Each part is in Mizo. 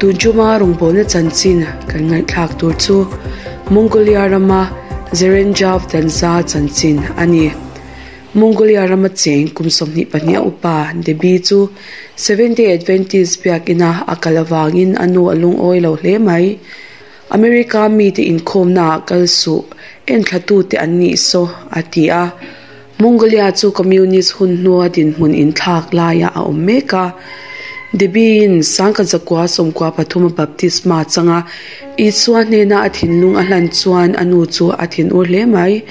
Tun tuma rawngbawlna chanchin kan ngaihthlak tur chu Mongolia rama Zerenjav Danza chanchin a ni. Mongolia rama cheng kum 22 a upa Debbie chu Seventh-day Adventist biakina a kal avangin a nu a lungawi lo hle mai. America mite inkhawmnaah kal suh, enthlatute an nih saw, a ti a. Mongolia chu Communist hun hnua dinhmun inthlak laiah a awm mek a. Debbie-in sangkhat zakua 93 a baptisma changa Isua hnena a thinlung a hlan chuan a nu chu a thinur hle mai.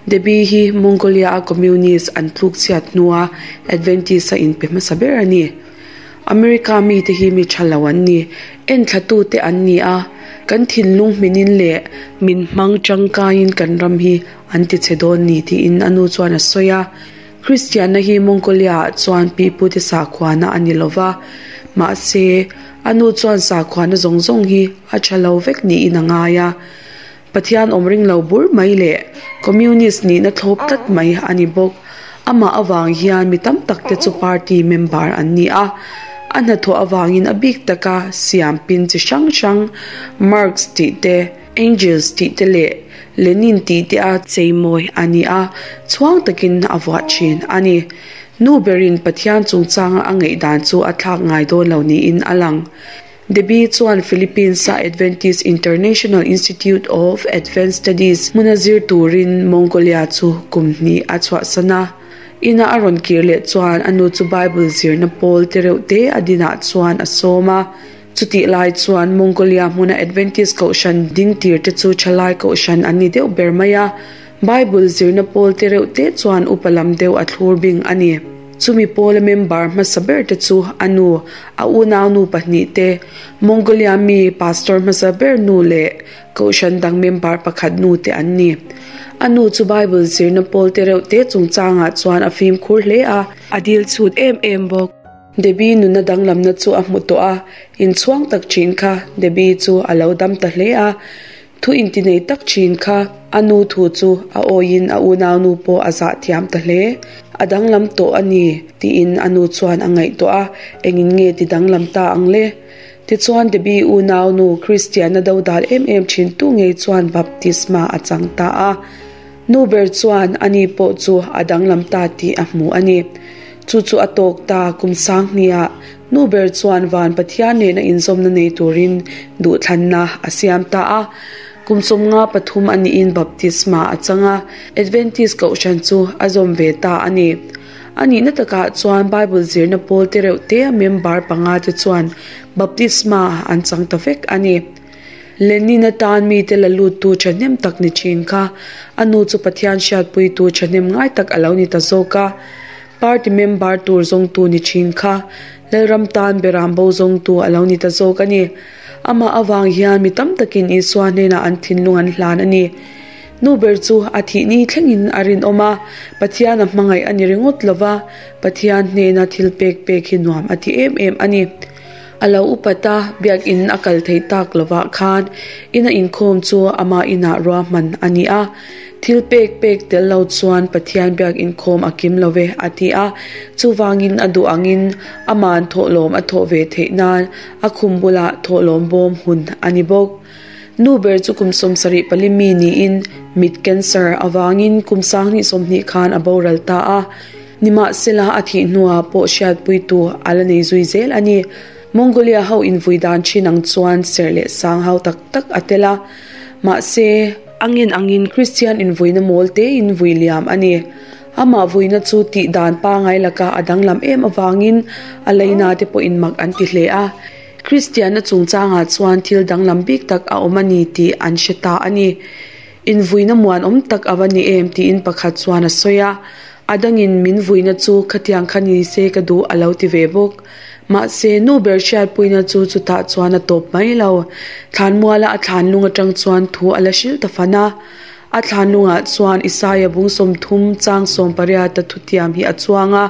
Debbie hi Mongolia-a Communist an tluk chhiat hnua Adventist-a inpe hmasa ber a ni. America mite hi mi tha lo an ni, enthlatute an ni a, kan thinlung hminin leh min hmang tangkaiin kan ram hi an ti che dawn ni tiin a nu chuan a sawi a. Kristianna hi Mongolia-ah chuan pipute sakhuana a ni lo va, mahse, a nu chuan sakhuana zawng zawng hi a tha lo vek niin a ngai a. Pathian awm ring lo bur mai leh Communist nihna thlawp tlat mai a ni bawk. Amah avang hian mi tam tak te chu party member an ni a, a hnathawh avangin a bik taka siam pin chi hrang hrang Marx tih te, Engels tih te leh Lenin tih te a cheimawi a ni a, chhuang takin a vuah thin a ni. Nu berin Pathian chungchanga a ngaihdan chu a thlak ngai dawn lo niin a lang. Debbie chuan Philippines-a Adventist International Institute of Advanced Studies hmuna zir turin Mongolia chu kum hnih a chhuahsan a. Ina a rawn kir leh chuan a nu chu Bible zirna pawl te reuh te a dinah chuan a sawm a. Chutih lai chuan Mongolia hmuna Adventist kohhran ding tir te chu thalai kohhran an ni deuh ber mai a. Bible zirna pawl te reuh te chuan upa lam deuh a thlur bing a ni. Chumi pawla member hmasa ber te chu a nu, a unaunu pahnih te, Mongolia mi pastor hmasa ber nu leh kohhran dang member pakhat nu te an ni. A nu chu Bible zirna pawl te reuh te chungchangah chuan a fimkhur hle a. A dil chhut em em bawk. Debbie nuna danglamna chu a hmu tawh a, inchhuang tak thin kha Debbie chu a lo dam ta hle a. Thu intinei tak thin kha a nu thu chu a awiin a unaunu pawh a zah thiam ta hle. A danglam tawh a ni, tiin a nu chuan a ngaihtuah a, engin nge ti danglam ta ang le? Tichuan Debbie unaunu Kristianna dodal em em thin tu ngei chuan baptisma a chang ta a. Nu ber chuan ani pawh chu a danglam ta tih a hmu a ni. Chu chu a tawk ta kum sanghniah nu ber chuan van Pathian nena inzawmna nei turin duhthlanna a siam ta a. Kum 53 a niin baptisma a chang a, Adventist kohhran chu a zawm ve ta a ni. A nihna takah chuan Bible zirna pawl te reuh te a member panga te chuan baptisma an chang ta vek a ni. Lenin atan mite la luttu thahnem tak ni thin kha a nu chu Pathian hriatpuitu thahnem ngai tak a lo ni ta zawk a. Party member tur zawngtu ni thin kha Lalram tan beram bo zawngtu a lo ni ta zawk a ni. Amah avang hian mi tam takin Isua hnenah an thinlung an hlan a ni. Nu ber chu a thih ni thlengin a rinawm a, Pathian a hmangaih a ni ringawt lova, Pathian hnena thil pek pek hi nuam a ti em em a ni. A lo upat a, biakinn a kal theih tak lovah khan ina inkhawm chu ama inah ruahman a ni a. Thil pek pek tel lo chuan Pathian biak inkhawm a kim lo ve, a ti a. Chuvangin a duh angin ama'n thawhlawm a thawh ve theih nan a khum bulah thawhlawm bawm hun a ni bawk. Nu ber chu kum 74 mi niin mit cancer avangin kum 2020 khan a boral ta a. Nimahsela a thih hnuah pawh hriatpuitu a la nei zui zel a ni. Mongolia ho invui dan thin ang chuan serh leh sang hau tak tak a tel a. Mahse, angin angin Kristian invuina mawl tein vui liam a ni. Amah vuina chu tih dan pangai laka a danglam em avangin a leina te pawhin mak an ti hle a. Kristianna chungchangah chuan thil danglam bik tak a awm a ni tih an hre ta a ni. Invuina muanawm tak a va ni em tiin pakhat chuan a sawi a. A dangin min vuina chu khatiang kha ni se ka duh a lo ti ve bawk. Mahse, nu ber hriatpuina chu chutah chuan a tawp mai lo. Thlanmuala a thlanlung atang chuan thu a la hrilh ta fan a. A thlanlungah chuan Isaia bung 30 chang 18 a thutiam hi a chuang a,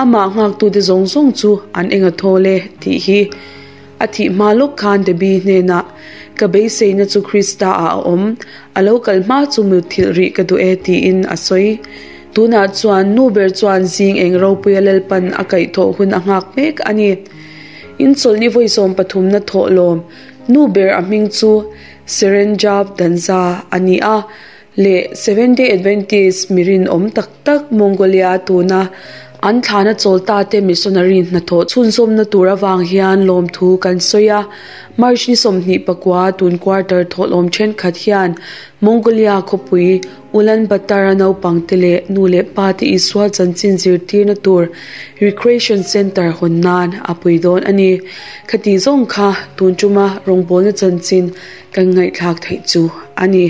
Amah nghaktute zawng zawng chu an eng a thawl e tih hi. A thih hma lawk khan Debbie hnenah, Ka beiseina chu Krista ah a awm, a lo kal hma chu mutthilh rih ka duh e tiin a sawi. Tunah chuan nu ber chuan zing eng ropuia Lalpan a kaihthawh hun a nghak mek a ni. In chawlhni vawi sawmpathumna thawhlawm nu ber a hming chu Serenjav Danza a ni a, leh Seventh-day Adventist mi rinawm tak tak Mongolia tuna an thlana chawl ta te missionary hnathawh chhunzawmna tur avang hian lawmthu kan sawi a. March ni 24 tun quarter thawhlawm thenkhat hian Mongolia khawpui Ulaanbaatar a naupang te leh nu leh pa te Isua chanchin zirtirna tur Recreation Centre hawn nan a pui dawn a ni. Khati zawng kha tun tuma rawngbawlna chanchin kan ngaihthlak theih chu a ni.